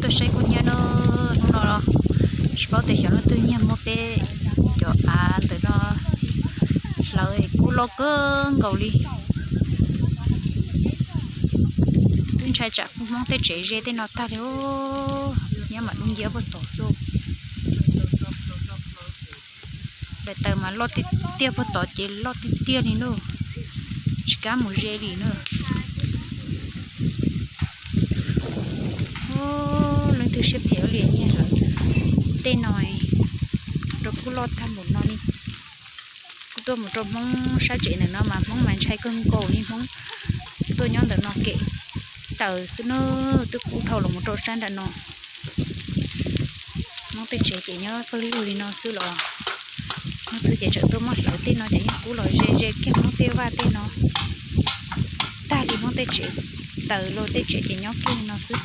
Saib kub hnyiab na, hnub no tsis paub tias xyov leej twg nyiag muab peb cov av ntawm no hlawv, kub loj kawg nkaus li. Twb ntshai tsam kuv Hmoob tej tsev ze tej no tag li, hnyiab mam dub nciab puag tod xwb. Daim taws mas loj tiag tiag, puag tod ces loj tiag tiag li na, tsis kam mus ze li na. Leej twg siab phem ua li nyiag hlawv tej no rau kub loj tag npaum no li. Kuv tuaj mus rau Hmoob sab tsev ntawm no mas Hmoob mas ntshai kawg nkaus li. Hmoob tuaj nyob ntawm no kem taws xwb na, twb kub dhau los mus rau sab nram no. Hmoob tej tsev ces nyob pawg lug li no xwb los leej twg ces tseem tuaj muab hlawv tej no ces yeej kub los ze ze kiag Hmoob tej vaj tej no tag li. Hmoob tej tsev taws los tej tsev ces nyob kiag li no xwb.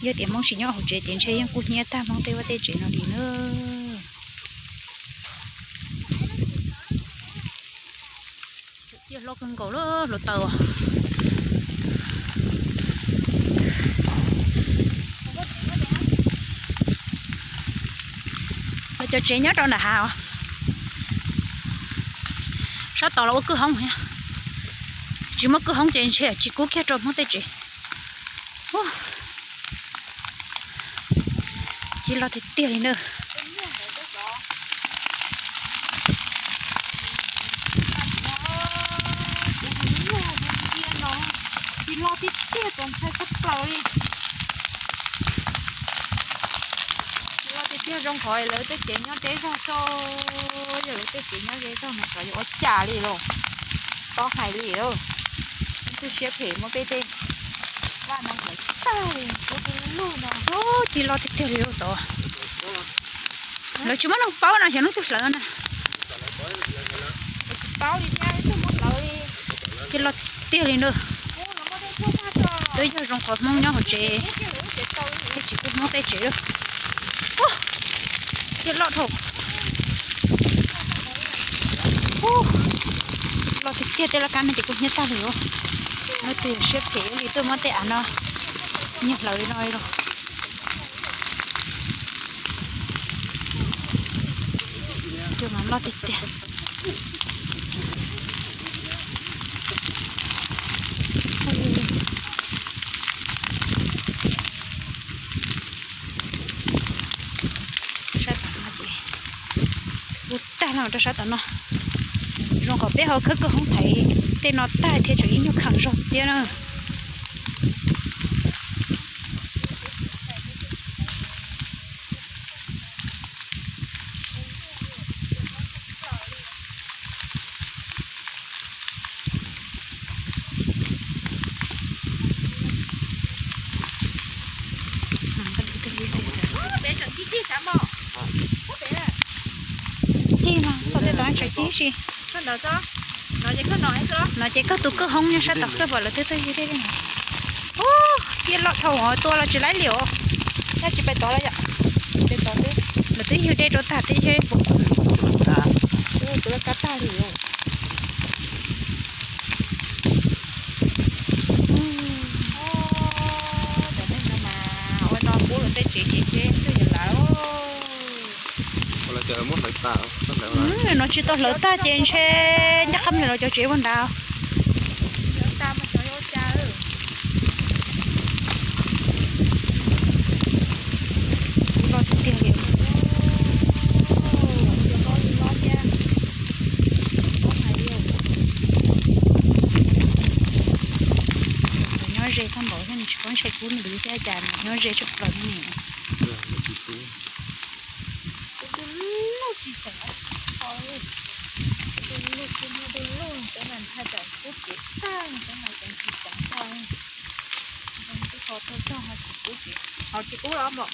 Yog tias Hmoob tsis nyob hauv tsev ces ntshe yeej kub hnyiab tag Hmoob tej vaj tej tsev no li na. Ciaj hlob kawg nkaus lawm hluav taws. Los cov tsev nyob rau nram hav os. Sab tod los ua kwj hoob thiab, tsis muaj kwj hoob ces ntshe tsis kub kiag rau Hmoob tej tsev. Ciaj loj tiag tiag li na. Ciaj loj tiag tiag, txaus ntshai tshaj plaws li. Ciaj loj tiag tiag, zoo qhov lawv tej tsev nyob deb zog xwb, yog lawv tej tsev nyob ze zog mas xyov yuav ua cas li lauj. Txhob hais li lauj, leej twg siab phem muab peb tej vaj no hlawv tag li, kub du lug no. Ciaj loj tiag tiag li lauj tod. Lawv tsis muaj neeg paub no xyov leej twg hlawv na. Tsis paub li thiab, leej twg muab hlawv li. Ciaj loj tiag tiag li na. Twb yog zoo qhov Hmoob nyob hauv tsev, twb tsis kub Hmoob tej tsev lawm. Ciaj loj dhau. Loj tiag tiag, tej laj kab no ces kub hnyiab tag li os. Leej twg siab phem ua li tuaj muab tej av no nyiag hlawv li no los. Cua mas loj tiag tiag. Sab tom no ces ua tag los rau sab tom no. Zoo kom peb ho khawb kwj hoob thaiv tej no tag thiab tseem ib nyuag khaem zog thiab na. Cig mas, koj tej tod tsam cig si. No ces koj tus kwj hoob nyob sab tom kawg pom lawv twb tuaj yug dej li no. Ub, ciaj loj dhau, tua los tsis laib li os. Yog tsis pais tod los yom? Lawv twb yug dej rau tag teb seb puas pom. Tus laj kab tag li os. Cov neeg no mas ua no pub luag tej tsev ces ntshe twb yuav lawv. No tsis tau hlawv tag ces ntshe ncaj qha mus los cov tsev puag nrad. Loj tiag tiag li. Nyob ze tag npaum thiab nws tsis paub ntshai kub nws li thiab cas nws nyob ze tshaj plaws li. Ho tsis kub los mas.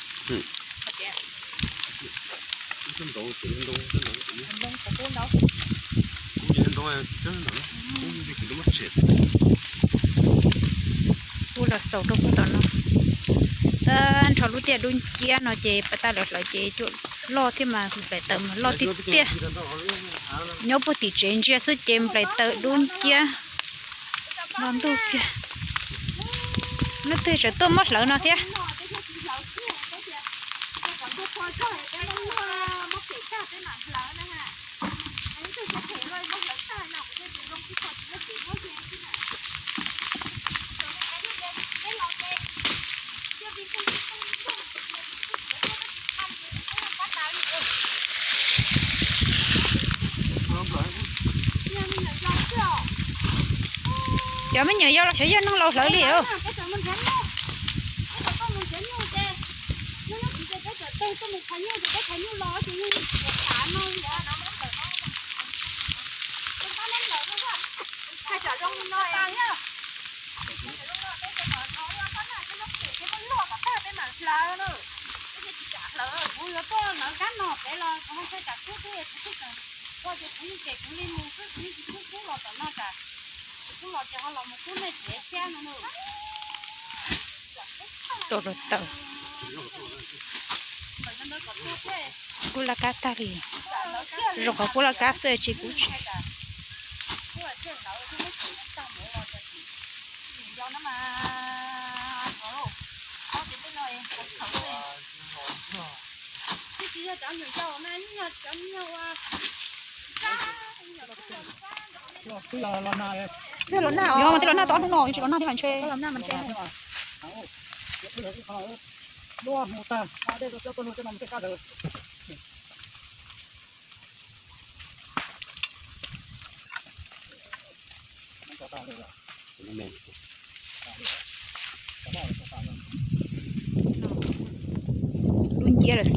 Kub los xaus rau puag tom no. Tab nrho lub tiaj dub nciab no ces pas tag lawv hlawv ces cua loj thiab mas nplaim taws mas loj tiag tiag. Nyob puag tim tsev ntsia xwb ces nplaim taws dub nciab los ntug kiag. Leej twg tseem tuaj muab hlawv no thiab. Cov me nyuam yau los xyov yog neeg laus hlawv li. Kuv yuav tuaj hlawv kab no pem los kuv ho tshaj tsam kub xwb, kuv twb tseem ua ces kuv yeej cem kuv li mus xwb, kuv yeej tsis kub kub los tom no tsam kuv los ces ho los mus kub nej tsev thiab no. Tuaj rau taw. Kub laj kab tag li. Zoo qhov kub laj kab xwb tsis kub tsev. Yog mas twb los nag tau ob hnub no tsis los nag thiab mas ntshe. Lub nciab lawm xwb,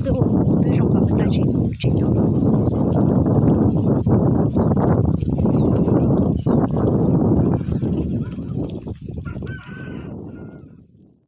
twb zoo qhov tau tsis kub tsev no.